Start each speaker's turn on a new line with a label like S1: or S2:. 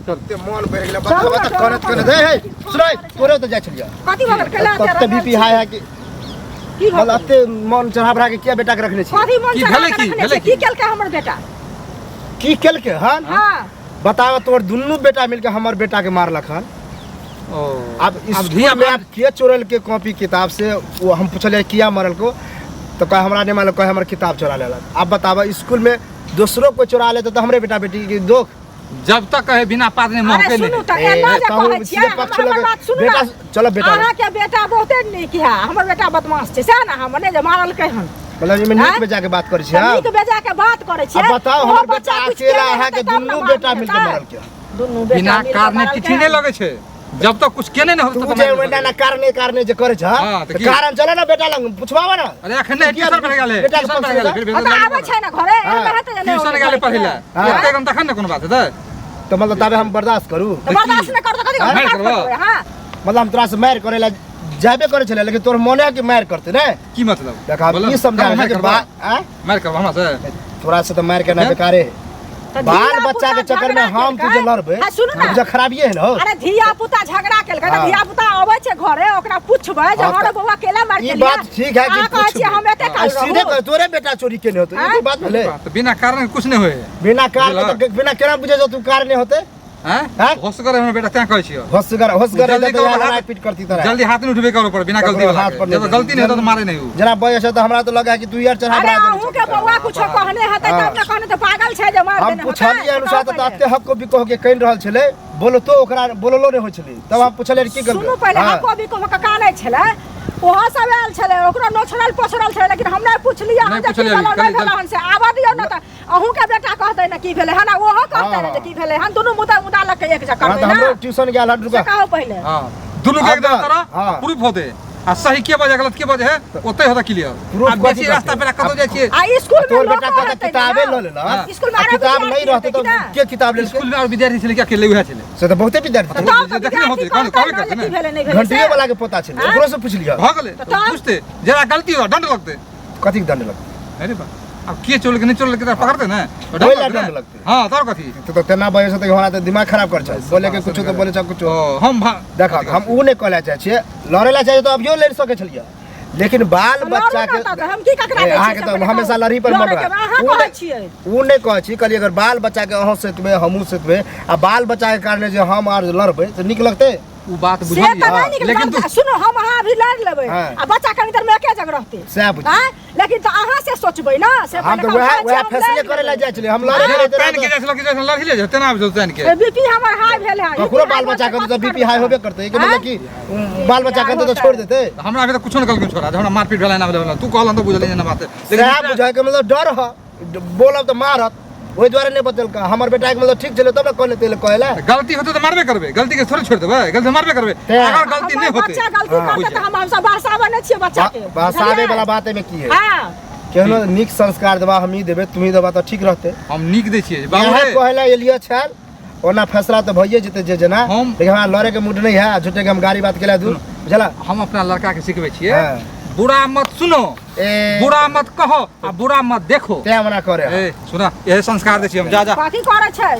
S1: चल।
S2: ते मन बढ़ि गेलै बता बता करत करत हे हे सुनै तोरे तऽ जाइ छलियै।
S3: कथी भऽ गेल? कैला
S2: तते बीपी हाई है कि
S3: की भऽ
S2: मतलब एते मन चढ़ा बढ़ा के किया बेटा के रखने छी?
S3: कथी मन
S1: की
S3: चढ़ा
S1: भेलै
S3: के
S1: की?
S3: रखने
S1: भेलै
S3: छै?
S1: की?
S3: की केलकै हमर बेटा?
S2: की केलकै हन?
S3: हाँ।
S2: बताब, तोर दुनू बेटा मिलके हमर बेटा के मारलक हन।
S1: ओ
S2: आब
S1: आब
S2: स्कूल
S1: धिया
S2: में आब के चोरल के कॉपी किताब से वो हम पूछलियै किया मरल को, तो कहे हमरा नहीं मालूम, कहे हमर किताब चोरा लेलक। आब बताब, स्कूल में दोसरो कोई चोरा लेते तो हमरे बेटा बेटी के दोख?
S1: जब तक कहे बिना पात नहीं
S3: अरे
S1: महके
S3: सुनू
S1: नहीं।
S3: तऽ
S2: ए,
S3: एना जे
S2: कहू,
S3: कहै छियै,
S2: सीधे पक्ष
S3: हमर
S2: लगे।
S3: बात सुनू
S2: बेटा
S3: ने।
S2: चलो बेटा।
S3: अहाँके बेटा बहुते नीक है, हमर बेटा बदमाश छै, सएह ने? हमर नहि जे मारलकै हन।
S2: मतलब एहिमे नीक
S3: आँय?
S2: बेजा के बात करै छी?
S3: तऽ
S2: हाँ?
S3: नीक बेजा के बात करै छियै।
S2: अब बताओ,
S3: ओहो
S2: हमर
S3: बच्चा
S2: बेटा
S3: कुछ
S2: अकेला
S3: केने
S2: अहाँके
S3: हेतै तब ने
S2: दुनू
S3: मारने
S2: बेटा मिलके
S3: हेतै।
S2: मरलकै।
S3: दुनू बेटा
S1: बिना
S3: मिलके
S1: कारणे
S3: मारलकै।
S1: किछु नहि लगै छै, जब तक कुछ केने नहीं होतै
S2: तू
S1: तब
S2: जे
S1: नहि
S2: ओहिना
S1: लगै।
S2: ना कारणे कारणे जे करै छ,
S1: हाँ, तऽ
S2: तऽ
S1: की?
S2: कारण चले ना बेटा लग पुछबाबऽ ना।
S1: अरे अखन नहि, ट्यूशन पर गेलै।
S2: बेटा के
S1: ट्यूशन पर
S2: पक्ष
S1: गेलै
S2: लेता?
S1: फिर
S3: हँ, तऽ आबै छै ने घरे,
S2: हाँ।
S3: एना हेतै जे नहि
S1: ट्यूशन
S3: ओतै
S1: गेलै
S3: घरे।
S1: पढ़ै लए।
S2: हाँ।
S1: एते कम तखन ने कोनो बात हेतै।
S2: तऽ मतलब ताबे हम बर्दाश्त करू?
S3: तऽ बर्दाश्त नहि करतै कथी?
S1: मारि
S3: मारि
S1: करबऽ?
S3: करबै, हाँ।
S2: मतलब हम तोरा से मारि करै लए जाबे करै छलै, लेकिन तोर मोने है कि मारि करतै ने?
S1: की मतलब?
S2: देख, आब
S1: बोलऽ
S2: ई
S1: ने,
S2: समझा
S1: मारि
S2: कि
S1: करबऽ?
S2: आँय?
S1: मारि करबऽ हमरा से?
S2: तोरा से तऽ मारि केना
S1: हैं?
S2: बेकारे है।
S3: तऽ
S2: बाल
S3: धिया
S2: बच्चा के
S3: पुता
S2: चक्कर में
S3: झगड़ा
S2: हम
S3: केलकै।
S2: तू जे लड़बै,
S3: हाँ, सुनू ना।
S2: बुझा खराबिए है ना हो।
S3: अरे धिया पुता झगड़ा केलकै तऽ
S2: हाँ।
S3: धिया पुता अबै छै घरे, ओकरा पुछबै जे
S2: हाँ,
S3: हरे
S2: तऽ
S3: बौआ केला मारि
S2: ई
S3: केलियै?
S2: बात ठीक है कि
S3: अहाँ कहै छियै
S2: पुछबै।
S3: हम एते
S2: आ
S3: काल
S2: सीधे
S3: रहू।
S2: कह, तोरे बेटा चोरी केने होतै, ई
S3: आँय?
S2: कोई बात भेलै?
S1: तऽ बिना कारण के कुछ नहि होइ है।
S2: बिना कारण
S1: बुझलह?
S2: तऽ बिना केना बुझै छौ तू कारण होतै?
S1: हैं?
S2: हैं?
S1: होशगर है हमर बेटा, तैं कहै छियौ।
S2: होशगर होशगर
S1: जल्दी
S2: रहतै तऽ
S1: ककरो
S2: लड़ाइ
S1: हाथ-
S2: पीट करती तोरा।
S1: जल्दी हाथ नहीं उठबे करो पर बिना गलती
S2: ककरो
S1: वाला
S2: हाथ
S1: के।
S2: पर
S1: जब
S2: नहीं।
S1: गलती नहीं होता तो मारे नहीं उ।
S2: जेना बजै छै तऽ हमरा तऽ लगै है कि तू यार चढ़ा
S3: अरे
S2: बढ़ा देने
S3: अहूँ के
S2: छौ।
S3: बौआ कुछो कहने हेतै तब ने कहने, तऽ पागल छै जे मार
S2: हम
S3: देने होतै।
S2: पुछलियै अनुसार
S3: से
S2: तऽ
S3: कहू
S2: एते हक को बिको के कहि रहल छलै, बोलतो ओकरा बोललो नहि होइ छलै, तब हम पुछलियै की
S3: पहिले।
S2: करबै?
S3: सुनू पहिले।
S2: हाँ।
S3: हको बिको के कानै छलै, ओहो सब आयल छलै, ओकरो नोछड़ल पोछड़ल छलै, लेकिन हम नहि पुछलियै। हम
S1: नहि
S3: जे की
S1: पुछलियै,
S3: भेलौ नहि
S1: कहलियै,
S3: भेलौ हन से आबऽ दियौ ने, तऽ अहूँ के बेटा कहतै ने की भेलै हन, आ ओहो कहतै ने जे की भेलै हन, दुनू मुदा मुदा लग के एक जगह
S2: हाँ,
S3: करबै
S2: तऽ
S3: ने।
S2: हमरो ट्यूशन गेल हन,
S3: से
S2: रुका।
S3: कहू पहिले।
S1: हाँ, दुनू के एकदम
S2: हाँ,
S1: तरह
S2: हाँ।
S1: प्रूफ होते आ सही के बजे गलत के बजे है ओते होता क्लियर।
S2: प्रूफ
S1: आ
S2: कथी
S1: बेसी रास्ता
S2: करतै?
S1: पे कतौ जाइ छियै।
S3: आ स्कूल में
S2: तोर
S3: लोको
S2: बेटा कहता
S3: हेतै ने
S2: किताबे
S3: यौ।
S2: लऽ लेलक।
S1: हाँ।
S3: स्कूल में
S2: आ
S3: आरो
S2: किताब
S3: विद्यार्थी
S2: नहीं रहतै
S3: हेतै
S2: तऽ
S3: कि ना?
S2: के किताब लेलकै?
S1: स्कूल में और विद्यार्थी छलै कि अकेले उएह छलै?
S2: से तऽ बहुते विद्यार्थी
S3: तऽ
S2: छलै।
S3: तब तऽ
S1: देखने होतै,
S3: विद्यार्थी
S1: कहने-
S3: कहतै
S1: कहबे
S3: ने जे
S1: करतै
S3: की
S1: ने।
S3: भेलै नहि भेलै
S2: घंटियो
S3: से।
S2: वाला के पोता छलै,
S3: हाँ?
S2: ओकरो से पूछ लिअ।
S1: भऽ गेलै
S3: तऽ तब?
S1: पूछते जरा गलती हो दंड लगतै।
S2: कथी के दंड लगतै?
S1: अरे बा, अब के चोर के नहीं चोर के तऽ पकड़ते ने,
S2: ओहि लए
S1: दंड लगतै
S2: दंड
S1: ने।
S2: लगतै।
S1: हाँ, तब कथी?
S2: तो तऽ तेना बजै छै तऽ हमरा तऽ दिमाग खराब कर छै, बोले के कुछो तऽ बोले छै कुछो।
S1: ओ हम
S2: देख, हम ऊ नहि कहले चाहै छियै, लड़ै लए चाहै तऽ अभियो लड़ि सकै छलियै, लेकिन बाल
S3: लड़ू
S2: बच्चा
S3: ने
S2: के
S3: तऽ हम की ककरा
S2: ए,
S3: दै छियै
S2: अहाँके
S3: से
S2: तऽ
S3: पहिले
S2: हमेशा
S3: कहू।
S2: लड़ही पर मन
S3: लड़ैके
S2: रहत।
S3: अहाँ
S2: ऊ
S3: कहै
S2: नहि-
S3: छियै।
S2: ऊ नहि कहै छी, कहलियै अगर बाल बच्चा के अहूँ सेतबै हमहूँ सेतबै, आ बाल बच्चा के कारणे जे हम आर लड़बै तऽ नीक लगतै?
S1: उ बात
S3: से तऽ
S1: बुझलियै
S3: नहि नीक
S1: लेकिन
S3: लगतै। सुनू, हम अहाँ अभी लड़ि लेबै
S2: हाँ।
S3: आ बच्चा कनी देर में एके जगह रहतै।
S2: सएह बुझियौ।
S3: आँय? लेकिन तऽ अहाँ से सोचबै ने से
S2: हम
S3: पहिले
S2: तऽ
S3: कहू,
S2: वएह
S3: कहै
S2: वएह
S3: छियै हम
S2: फैसले
S3: लड़ि
S2: करै लए
S3: लेबै।
S2: जाइ छलियै, हम लड़ै
S1: जेना
S2: लए
S1: तानि के जाइ छलक जैसे लड़ही ले जाउ तेना आबि जाउ तानि के।
S3: बीपी हमर हाई भेल है।
S2: ककरो बाल बच्चा के तऽ बीपी हाई होबे करतै, एहिके मतलब कि बाल बच्चा के तऽ छोड़ि देतै?
S1: हमरा अभी तक कुछो नहि कहलखिन छोड़ा, जे हमरा मारपीट भेलै एना भेलै, तू कहलन तऽ बुझलियै एना बात है। लेकिन
S2: सएह बुझाइके मतलब डर ह, बोलब तऽ मारत, ओहि दुआरे नहि बतेलका। हमर बेटा के मतलब ठीक छलै तब ने कहले तेले कहै लए।
S1: गलती होतै तऽ मारबे करबै, गलती के थोड़े छोड़ि देबै, गलती मारबे करबै।
S2: तें।
S1: अगर गलती नहि होतै
S3: बच्चा गलती
S2: हाँ।
S3: करतै तऽ हम सब बहसाबै नहि छियै बच्चा के।
S2: बहसाबै वाला बात एहिमे की है?
S3: हाँ।
S2: केहनो नीक संस्कार देबा, हमही देबै तुही देबा तऽ ठीक रहतै।
S1: हम नीक दै छियै बाबू
S2: इएह
S1: रे।
S2: कहै लए एलियै छल, ओना फैसला तऽ भइए जेतै जे जेना, लेकिन हमरा लड़े के मूड नहीं है, आ झूठे के हम गाड़ी बात केला दू बुझला।
S1: हम अपना लड़का के सिखबै छियै,
S2: हाँ।
S1: बुरा मत सुनो,
S2: ए
S1: बुरा मत कहो आ बुरा मत देखो।
S2: तें मना करे।
S1: ए सुना, यही संस्कार दै छियै हम। जा जा।
S3: कथी करै छै?